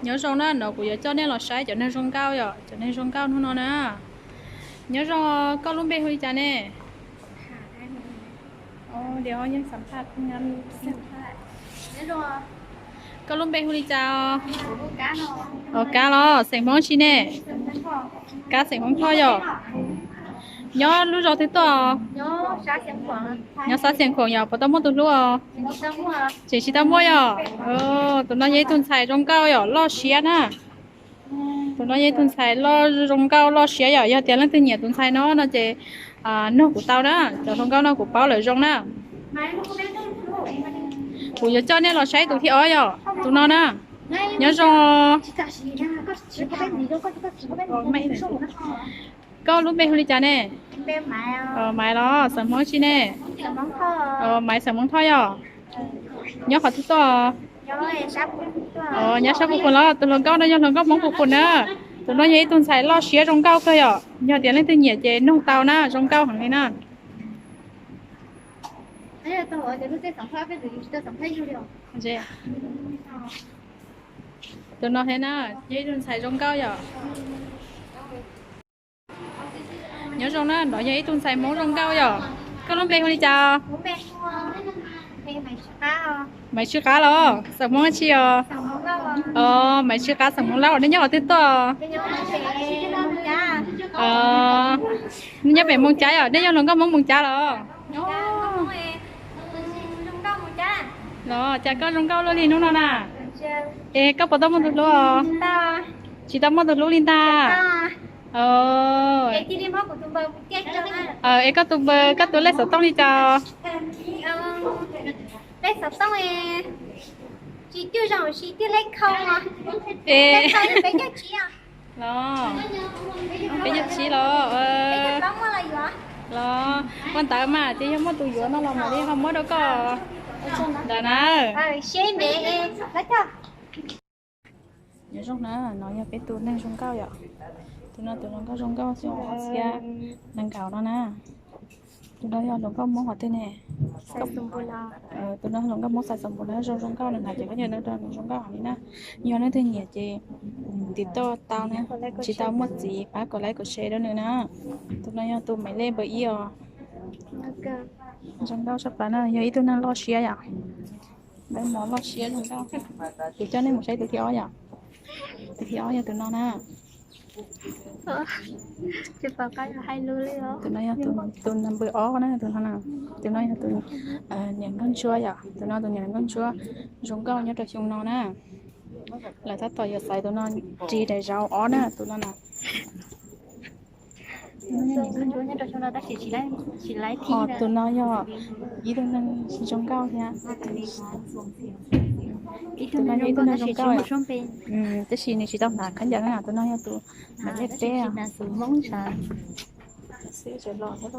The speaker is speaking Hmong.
Nyob zoo na, no kuv yuav coj nej los saib cov neeg zoo nkauj yom, cov neeg zoo nkauj hnub no na. Nyob zoo, koj lub npe hu li cas ne? Koj lub npe hu li cas os? Os, Kab los, xeem Hmoob tsi ne? Kab xeem Hmoob Thoj yom. Nyob lub zos twg tuaj? Nyob Xab Xiav Khoom yom, puas tau muaj tus hlub os? Tseem tsis tau muaj yom. Tus no yog ib tug ntxhais zoo nkauj yom, loj siab na. Tus no yog ib tug ntxhais loj zoo nkauj loj siab yom, yog tias leej twg nyiam tus ntxhais no no ces nug kuv tau na, cov hluas nkauj no kuv paub lawm zoo na. Kuv yuav coj nej los saib tus thib ob yom, tus no na. Nyob zoo. Koj lub npe hu li cas ne? Maiv los, xeem Hmoob tsi ne? Maiv xeem Hmoob Thoj yom. Nyob qhov twg tuaj? Nyob sab Phu Khun los, tus hluas nkauj no yog hluas nkauj Hmoob Phu Khun na. Tus no yog ib tug ntxhais loj siab zoo nkauj kawg yom, yog tias leej twg nyiam ces nug tau na, zoo nkauj heev li na. Tus no thiab na, yog ib tug ntxhais zoo nkauj yom. Nyob zoo na, no yog ib tug ntxhais Hmoob zoo nkauj yom. Koj lub npe hu li cas? Maiv Tswv Qab los, xeem Hmoob tsi os? Os, Maiv Tswv Qab xeem Hmoob Lauj, nej nyob qhov twg tuaj? Nej nyob pem Moos Cab yom, nej yog hluas nkauj Hmoob Moos Cab los? Los cas koj zoo nkauj luaj li hnub no na? Es koj puas tau muaj tus hlub os? Tsis tau muaj tus hlub li ntag. Es koj tus npawb, koj tus lej xov tooj li cas? Los, peb caug tsib los. Los ua ntawd mas ces yog muaj tus yuav no los mam li ho muab rau koj ntawd na. Nyob zoo na, no yog peb tus neeg zoo nkauj yom. Tus no tus hluas nkauj zoo nkauj xyoo txhiab nees nkaum no na. Tus no yog hluas nkauj Hmoob qhov twg ne? Tus no hluas nkauj Hmoob Xais Xoom Npum na, zoo zoo nkauj na, hais tias koj nyiam zoo nkauj heev li na. Yog leej twg nyiam ces tiv toj tau na, tsis tau muaj txiv pab kom like kom share rau nws na. Tus no yog tus Maiv Lej npawb ib os. Zoo nkauj tshaj plaws na, yog ib tug neeg loj siab yom. Npawb mov loj siab zoo nkauj. Kuv coj nej mus saib tus thib ob yom. Tus thib ob yog tus no na. Tus no yog tus npawb ob na, tus no na. Tus no yog tus niam nkauj ntsuab yom, tus no tus niam nkauj ntsuab zoo nkauj nyob rau xyoo no na. Lawv tab tom yuav xaiv tus no ris daim zauv ob na, tus no na. Tus no yog ib tug neeg zoo nkauj thiab. Tus no yog ib tug neeg zoo nkauj, tab sis nws tsis tau hnav khaub ncaws na, tus no yog tus Maiv Lej peb.